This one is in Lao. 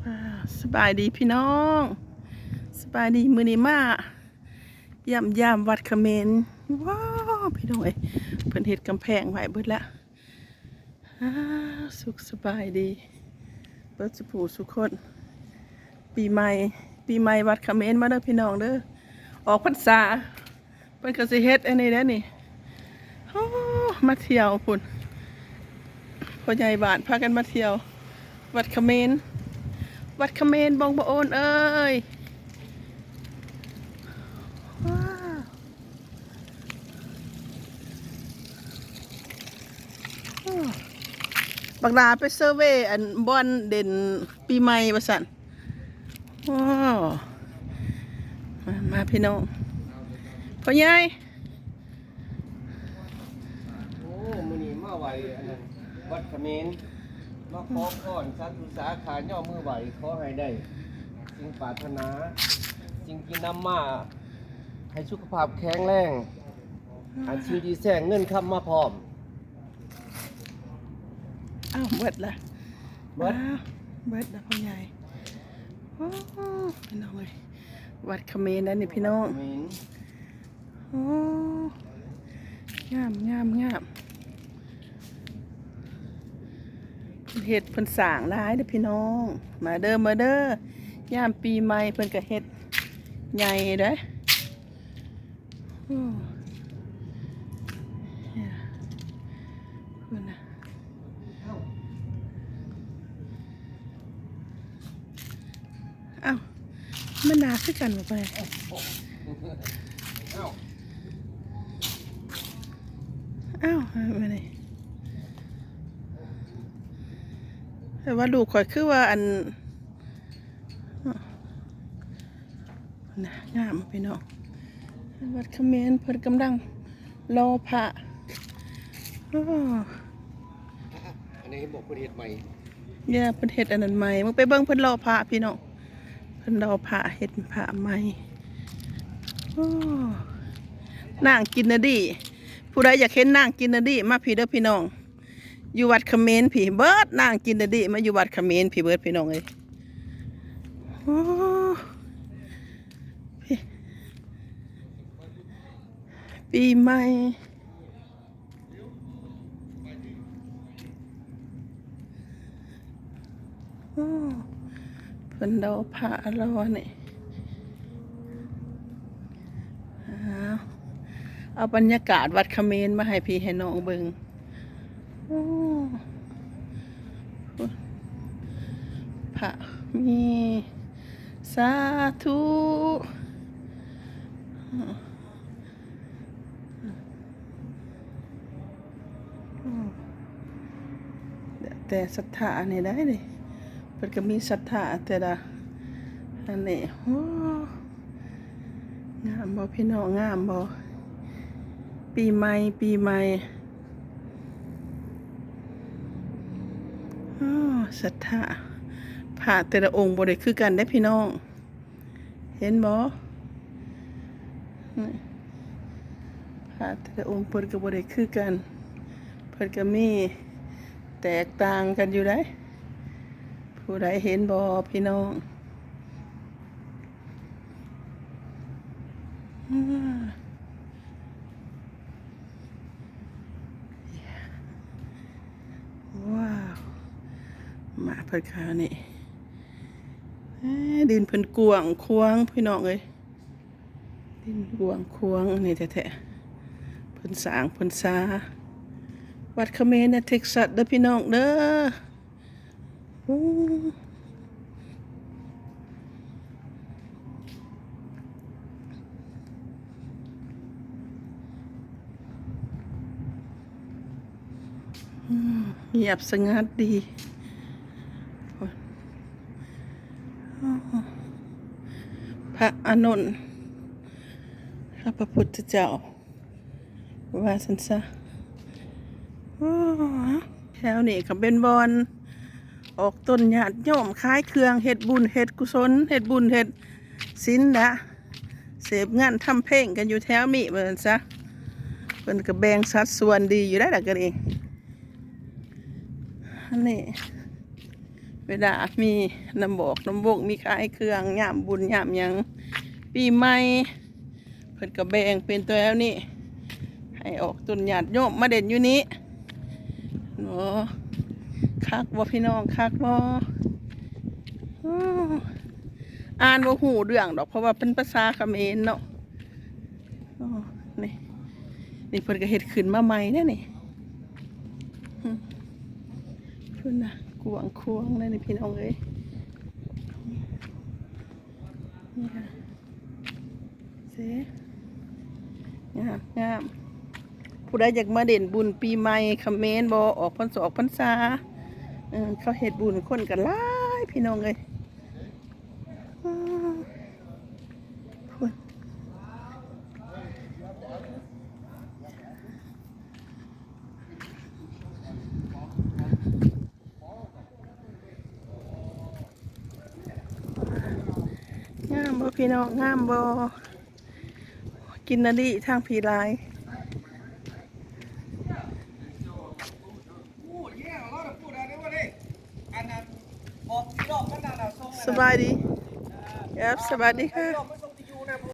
ອ່າ ສະບາຍດີພີ່ນ້ອງ ສະບາຍດີ. ມື້ນີ້ມາຢ້ຽມຢາມວັດຂະເໝນ. ວ້າວ ພີ່ນ້ອງເອີຍ ເພິ່ນເຮັດກຳແພງໄວ້ເບິດລະ. ອ່າ ສຸກສະບາຍດີເບິດສຸຜູ້ສຸຄົນ. ປີໃໝ່ ປີໃໝ່ວັດຂະເໝນມາເດີພີ່ນ້ອງເດີ. ອອກພັນສາ ເພິ່ນກໍຊິເຮັດອັນນີ້ແຫຼະນີ້. ໂອ້ ມາທ່ຽວພຸ້ນ ພໍ່ໃຫຍ່ບ້ານພາກັນມາທ່ຽວວັດຂະເໝນ. ວັດຂະເໝນບົງບະໂອນເອີຍ. ວ້າວ ໂອ້ ບັກດາໄປເຊີເວອັນບ່ອນເດັ່ນປີໃໝ່ວ່າຊັ້ນ. ໂອ້ ມາ ມາພີ່ນ້ອງ ພໍ່ໃຫຍ່. ໂອ້ ມື້ນີ້ມາໄຫວ້ອັນນັ້ນ ວັດຂະເໝນ ມາຂໍພອນສາທຸສາຂ້າ ຍໍມືໄຫວ້ ຂໍໃຫ້ໄດ້ສິ່ງປາດຖະໜາ ສິ່ງທີ່ນຳມາ ໃຫ້ສຸຂະພາບແຂງແຮງ ອັນສິ່ງທີ່ແຊງເງິນຄຳມາພ້ອມ. ອ້າວ ເບິດລະ ເບິດ ອ້າວ ເບິດລະພໍ່ໃຫຍ່. ໂອ້ ພີ່ນ້ອງເອີຍ ວັດຂະເໝນນັ້ນນີ້ພີ່ນ້ອງ. ໂອ້ ງາມ ງາມ ງາມ. ເພິ່ນເຮັດ ເພິ່ນສ້າງຫຼາຍເດີພີ່ນ້ອງ. ມາເດີ ມາເດີ ຍາມປີໃໝ່ເພິ່ນກະເຮັດໃຫຍ່ເດ້. ໂອ້ ພຸ້ນນະ. ອ້າວ ມັນໜາຄືກັນບໍ່? ອ້າວ ອ້າວ ອັນນີ້ ແຕ່ວ່າລູກຂ້ອຍຄືວ່າອັນ ນະ ງາມພີ່ນ້ອງ. ວັດຂະເໝນເພິ່ນກຳລັງຫຼໍ່ພະ. ໂອ້ ອັນນີ້ເຫັນບອກເພິ່ນເຮັດໃໝ່ ເອີ ເພິ່ນເຮັດອັນນັ້ນໃໝ່. ມຶງໄປເບິ່ງເພິ່ນຫຼໍ່ພະພີ່ນ້ອງ ເພິ່ນຫຼໍ່ພະ ເຮັດພະໃໝ່. ໂອ້ ນາງກິນນະດີ ຜູ້ໃດຢາກເຫັນນາງກິນນະດີ ມາພີ້ເດີພີ່ນ້ອງ. ຢູ່ວັດຂະເໝນພີ້ເບິດ ນາງກິນນະດີມາຢູ່ວັດຂະເໝນພີ້ເບິດ ພີ່ນ້ອງເອີຍ. ໂອ້ ປີໃໝ່ ໂອ້ ເພິ່ນດອກຜ້າລອນີ້. ເອົາ ເອົາບັນຍາກາດວັດຂະເໝນມາໃຫ້ພີ່ໃຫ້ນ້ອງເບິ່ງ. ໂອ້ ພະມີ ສາທຸ. ແຕ່ສັດທາອັນນີ້ໄດ້ນີ້ ເພິ່ນກໍມີສັດທາແຕ່ລະອັນນີ້. ໂອ້ ງາມບໍ່ພີ່ນ້ອງ ງາມບໍ່? ປີໃໝ່ ປີໃໝ່. ໂອ້ ສັດທາ ພະແຕ່ລະອົງບໍ່ໄດ້ຄືກັນເດ້ພີ່ນ້ອງ. ເຫັນບໍ່? ນີ້ ພະແຕ່ລະອົງເພິ່ນກໍບໍ່ໄດ້ຄືກັນ ເພິ່ນກໍມີແຕກຕ່າງກັນຢູ່ໃດ໋. ຜູ້ໃດເຫັນບໍ່ພີ່ນ້ອງ? ວ້າວ ມາເພິ່ນຄາວນີ້. ເອີ ດິນເພິ່ນກວ້າງຂວາງພີ່ນ້ອງເອີຍ ດິນກວ້າງຂວາງອັນນີ້ແທ້ໆ. ເພິ່ນສ້າງເພິ່ນສາ ວັດຂະເໝນໃນເທັກຊັສເດີພີ່ນ້ອງເດີ. ໂອ້ ອືມ ງຽບສະຫງັດດີ. ພະອານົນ ພະ ພະພຸດທະເຈົ້າ ວ່າຊັ້ນຊະ. ໂອ້ ແຖວນີ້ກໍເປັນບ່ອນອອກຕົນຍາດໂຍມຂາຍເຄື່ອງ ເຮັດບຸນເຮັດກຸສົນ ເຮັດບຸນເຮັດສິນລະ ເສບງານທຳເພງກັນຢູ່ແຖວນີ້ ວ່າຊັ້ນຊະ. ເພິ່ນກໍແບ່ງສັດສ່ວນດີຢູ່ໄດ໋ລະ ກໍນີ້. ອັນນີ້ ເວລາມີນຳບອກນຳວົງ ມີຂາຍເຄື່ອງຍາມບຸນຍາມຫຍັງ ປີໃໝ່ ເພິ່ນກໍແບ່ງເປັນຕົວແນວນີ້ ໃຫ້ອອກຕົນຍາດໂຍມມາເຫຼັ້ນຢູ່ນີ້ເນາະ. ຄັກບໍ່ພີ່ນ້ອງ ຄັກບໍ່? ໂອ້ ອ່ານບໍ່ຮູ້ເລື່ອງດອກ ເພາະວ່າເປັນພາສາຂະເໝນເນາະ. ອໍ ນີ້ ນີ້ເພິ່ນກໍເຮັດຂຶ້ນມາໃໝ່ເດ້ນີ້. ອືມ ພຸ້ນນະ ກວ້າງຂວາງເລີຍນີ້ພີ່ນ້ອງເອີຍ. ນີ້ນະ ເຊ ງາມ ງາມ. ຜູ້ໃດຢາກມາເຫຼັ້ນບຸນປີໃໝ່ຂະເໝນບໍ່ ອອກພັນສອກພັນສາ ເອີ ເຂົາເຮັດບຸນ ຄົນກໍຫຼາຍພີ່ນ້ອງເອີຍ. ອ້າ ພຸ້ນ ງາມບໍ່ພີ່ນ້ອງ ງາມບໍ່? ກິນນະລີທາງພີ້ຫຼາຍ. ສະບາຍດີ ຄັບ ສະບາຍດີຄ່ະ.